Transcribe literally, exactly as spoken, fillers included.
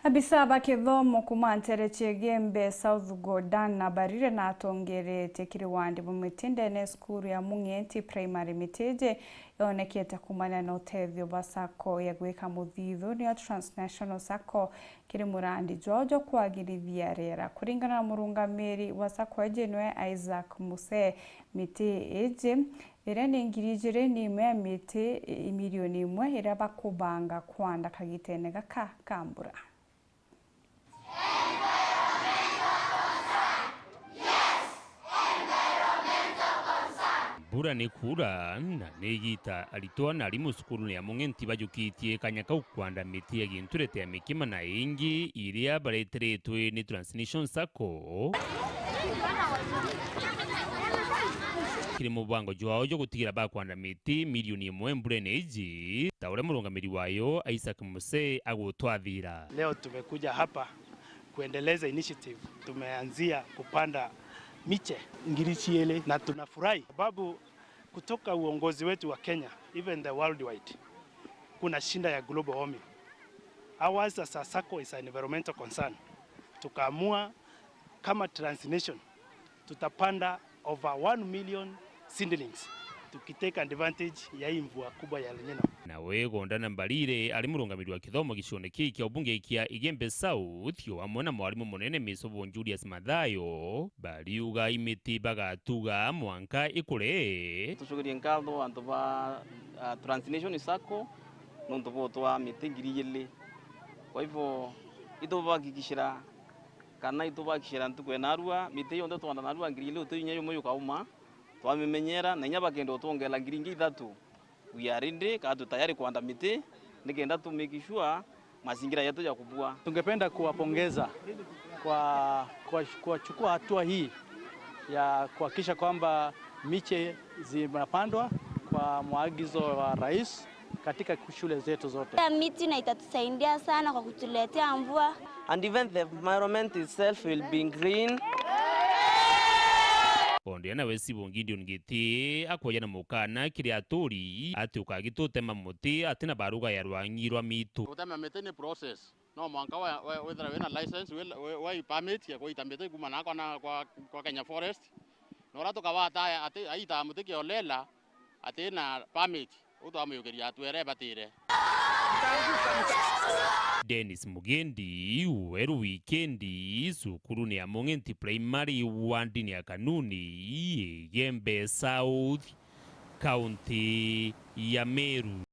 Abisa ba kithomo kuma ntere cia Igembe South Godana Barire natongeretie kiri wandi bwa miti ndene ya cukuru ya Mung'enti Primary. Miti iji yonekete kumania na utethio bwa sacco ya gwika muthithunio ya Transnational Sacco kiri murandi jwao jwa kwagirithia riera. Kuringana na murungamiri wa sacco iji niwe Isaac Muse, miti iji iria ni ngiri ijiri ni imwe ya miti i milioni imwe iria bakubanga kwanda kagitene gaka ka mbura. Mbura ni kuura na ni igita aritwa na arimu cukurune ya Mung'enti bajukitie kanya kau kwanda miti ya ginturete ya mikima na ingi iria bareteretwe ni Transnational Sacco kiri mubango jwao jwa gutigira bakwanda miti milioni imwe mburene iji, ta uria murungamiri wayo Isaac Muse agutwathira. Leo tumekuja hapa kuendeleza initiative tumeanzia kupanda miche ngiri ciili, na tunafurahi sababu kutoka uongozi wetu wa Kenya, even the worldwide, kuna shinda ya global warming. Ours as a sacco is an environmental concern. Tukaamua kama Transnation tutapanda over one million seedlings, tukitake advantage ya hii mvua kubwa ya El Nino. Nawe Gondana Mbarire ari murungamiri wa kithomo gicione kii kia ubunge kia Igembe South, o amwe na mwarimu munene Misobo Julius Mathayo, bariuga imiti bagatuga mwanka ikure. Tucokerie nkatho antu ba, ah, Transnation Sacco nontu bwa utwa miti ngiri igiri. Kwa hivyo, itubahakikishira kana itubakishira ntuku ya narua, miti yonthe twanda narua ngiri ili uti inya yumwe yukauma, twamimenyera, na inya bakenda utwongela ngiri ingi ithatu. We are ready, kana tu tayari kwanda miti, nikenda tu make sure mazingira yetu ya kubua. Tungependa kuwapongeza kwa, kwa kuwachukua hatua hii ya kuhakikisha kwamba miche zinapandwa kwa maagizo wa rais katika shule zetu zote. Miti na itatusaidia sana kwa kutuletea mvua. And even the environment itself will be green. Bondia nawe Sibongi Gideon Giti akwoja na mukana kiri aturi ati ukagitutema muti ati na baruga ya rwangi rwa mitu. Gutema miti ni process. No mwanka wa, wa, withira wina license, wi, wi, wa permit ya kuita miti kuma na kwa, na kwa, kwa Kenya Forest. Na uria tukabata ati aitaa muti kiolela ati na permit, u twamuyukiria atwere batire. Dennis Mugendi, Weru Wikendi, cukurune ya Mung'enti Primary, wandini ya Kanuni, Igembe South, kaunti ya Meru.